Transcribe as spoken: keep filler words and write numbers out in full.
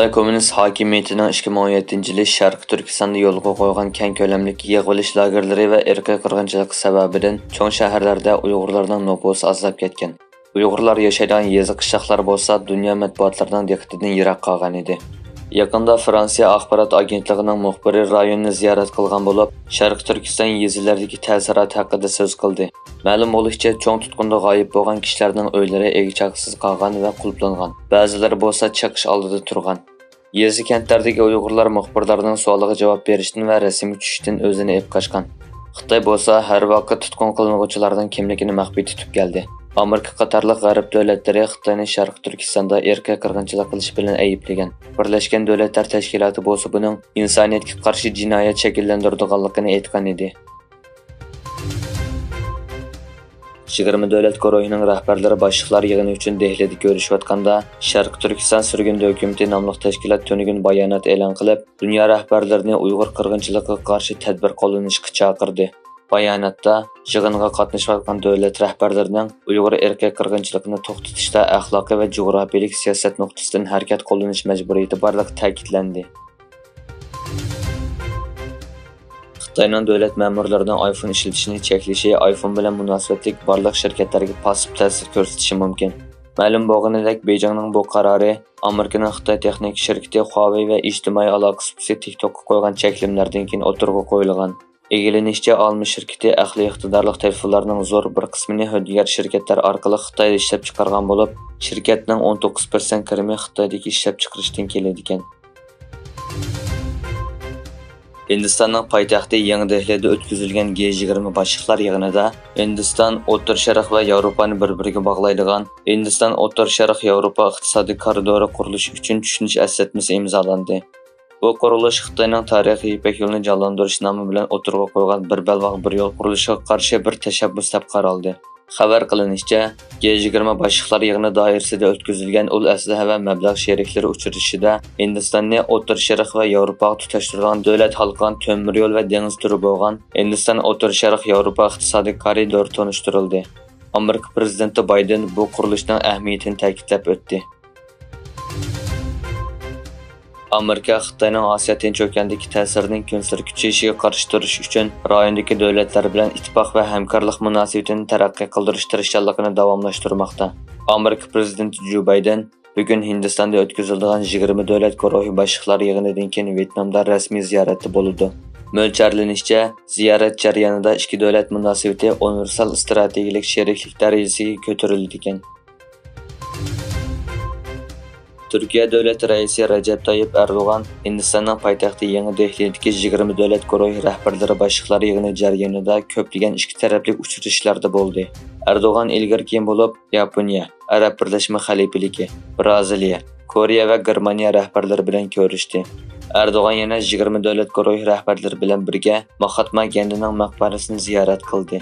خىتاي كوممۇنىست ھاكىمىيىتىنىڭ ئىككى مىڭ ئون يەتتىنچى يىلى شەرقىي تۈركىستاندا يولغا قويغان كەڭ كۆلەملىك يىغىۋېلىش لاگېرلىرى ۋە ئىرقىي قىرغىنچىلىقى سەۋەبىدىن چوڭ شەھەرلەردە ئۇيغۇرلارنىڭ نوپۇسى ئازلاپ كەتكەن. ئۇيغۇرلار ياشايدىغان يېزا، قىشلاقلار بولسا دۇنيا مەتبۇئاتلىرىنىڭ دىققىتىدىن يىراق قالغان ئىدى. يېقىندا فرانسىيە ئاخبارات ئاگېنتلىقىنىڭ مۇخبىرى رايوننى زىيارەت قىلغان بولۇپ، شەرقىي تۈركىستان يېزىلىرىدىكى تەسىرات ھەققىدە سۆز قىلدى. مەلۇم بولۇشىچە، چوڭ تۇتقۇندا غايىب بولغان كىشىلەرنىڭ ئۆيلىرى ئىگە-چاكىسىز قالغان ۋە قۇلۇپلانغان، بەزىلىرى بولسا چېقىش ئالدىدا تۇرغان. يېزا-كەنتلەردىكى ئۇيغۇرلار مۇخبىرلارنىڭ سوئالىغا جاۋاب بېرىشتىن ۋە رەسىمگە چۈشۈشتىن ئۆزىنى ئېلىپ قاچقان. خىتاي بولسا ھەر ۋاقىت تۇتقۇن قىلىنغۇچىلارنىڭ كىملىكىنى مەخپىي تۇتۇپ كەلدى. ئامېرىكا قاتارلىق غەرب دۆلەتلىرى خىتاينى شەرقىي تۈركىستاندا ئىرقىي قىرغىنچىلىق قىلىش بىلەن ئەيىبلىگەن. بىرلەشكەن دۆلەتلەر تەشكىلاتى بولسا بۇنىڭ ئىنسانىيەتكە قارشى جىنايەت شەكىللەندۈرىدىغانلىقىنى ئېيتقان ئىدى. يىگىرمە دۆلەت گۇرۇھىنىڭ رەھبەرلىرى باشلىقلار يىغىنى ئۈچۈن دېھلىدە كۆرۈشۈۋاتقاندا، شەرقىي تۈركىستان سۈرگۈندە ھۆكۈمىتى ناملىق تەشكىلات تۈنۈگۈن بايانات ئېلان قىلىپ، دۇنيا رەھبەرلىرىنى ئۇيغۇر قىرغىنچىلىقىغا قارشى تەدبىر قوللىنىشقا چاقىردى. باياناتتا يىغىنغا قاتنىشىۋاتقان دۆلەت رەھبەرلىرىنىڭ ئۇيغۇر ئىرقىي قىرغىنچىلىقىنى توختىتىشتا ئەخلاقىي ۋە جۇغراپىيەلىك سىياسەت نۇقتىسىدىن ھەرىكەت قوللىنىش مەجبۇرىيىتى بارلىقى تەكىتلەندى. خىتاينىڭ دۆلەت مەمۇرلىرىنىڭ ئايفون ئىشلىتىشنى چەكلىشى ئايفون بىلەن مۇناسىۋەتلىك بارلىق شىركەتلەرگە پاسسىپ تەسىر كۆرسىتىشى مۇمكىن. مەلۇم بولغىنىدەك، بېيجىڭنىڭ بۇ قارارى ئامېرىكىنىڭ خىتاي تېخنىكا شىركىتى خۇاۋېي ۋە ئىجتىمائىي ئالاقە سۇپىسى تىك توكقا قويغان چەكلىمىلەردىن كېيىن ئوتتۇرىغا قويۇلغان. ئىگىلىنىشىچە، ئالما شىركىتى ئەقلىي ئىقتىدارلىق تېلېفونلارنىڭ زور بىر قىسمىنى ھۆددىگەر شىركەتلەر ئارقىلىق خىتايدا ئىشلەپچىقارغان بولۇپ، شىركەتنىڭ ئون توققۇز پىرسەنت كىرىمى خىتايدىكى ئىشلەپچىقىرىشتىن كېلىدىكەن. ھىندىستاننىڭ پايتەختى يېڭى دېھلىدا ئۆتكۈزۈلگەن جى يىگىرمە باشلىقلار يىغىنىدا ھىندىستان ئوتتۇرا شەرق ۋە ياۋروپانى بىر-بىرىگە باغلايدىغان ھىندىستان ئوتتۇرا شەرق ياۋروپا ئىقتىسادىي كارىدورى قۇرۇلۇشى ئۈچۈن چۈشىنىش ئەسلىتمىسى ئىمزالاندى. بۇ قۇرۇلۇش خىتاينىڭ تارىخىي يىپەك يولىنى جانلاندۇرۇش نامى بىلەن ئوتتۇرىغا قويغان بىر بەلباغ بىر يول قۇرۇلۇشىغا قارشى بىر تەشەببۇس دەپ قارالدى. خەۋەر قىلىنىشىچە، جى يىگىرمە باشلىقلار يىغىنى دائىرىسىدە ئۆتكۈزۈلگەن ئۇل ئەسلىھە ۋە مەبلەغ شېرىكلىرى ئۇچرىشىشىدا ھىندىستاننى ئوتتۇرا شەرق ۋە ياۋروپاغا تۇتاشتۇرىدىغان دۆلەت ھالقىغان تۆمۈر يول ۋە دېڭىز تۈرى بولغان ھىندىستان ئوتتۇرا شەرق ياۋروپا ئىقتىسادىي كارىدورى تونۇشتۇرۇلدى. ئامېرىكا پىرېزىدېنتى بايدېن بۇ قۇرۇلۇشنىڭ ئەھمىيىتىنى تەكىتلەپ ئۆتتى. ئامېرىكا خىتاينىڭ ئاسىيا تىنچ ئوكياندىكى تەسىرىنىڭ كۈنسېرى كۈچىيىشىگە قارشى تۇرۇش ئۈچۈن، رايوندىكى دۆلەتلەر بىلەن ئىتتىپاق ۋە ھەمكارلىق مۇناسىۋىتىنى تەرەققىي قىلدۇرۇش تىرىشچانلىقىنى داۋاملاشتۇرماقتا. ئامېرىكا پىرېزىدېنتى جو بايدېن بۈگۈن ھىندىستاندا ئۆتكۈزۈلىدىغان يىگىرمە دۆلەت گۇرۇھى باشلىقلار يىغىنىدىن كېيىن ۋيېتنامدا رەسمىي زىيارەتتە بولىدۇ. مۆلچەرلىنىشىچە، زىيارەت جەريانىدا ئىككى دۆلەت مۇناسىۋىتى ئۇنىۋېرسال ئىستراتېگىيەلىك شېرىكلىك دەرىجىسىگە كۆتۈرۈلىدىكەن. تۈركىيە دۆلەت رەئىسى رەجەپ تايىپ ئەردوغان ھىندىستاننىڭ پايتەختى يېڭى دېھلىدىكى يىگىرمە دۆلەت گۇرۇھى رەھبەرلىرى باشلىقلار يىغىنى جەريانىدا كۆپلىگەن ئىككى تەرەپلىك ئۇچرىشىشلاردا بولدى. ئەردوغان ئىلگىرىكى بولۇپ ياپونىيە، ئەرەب بىرلەشمە خەلىپىلىكى، بىرازىلىيە، كورېيە ۋە گېرمانىيە رەھبەرلىرى بىلەن كۆرۈشتى. ئەردوغان يەنە يىگىرمە دۆلەت گۇرۇھى رەھبەرلىرى بىلەن بىرگە ماھاتما گاندىنىڭ مەقبەرىسىنى زىيارەت قىلدى.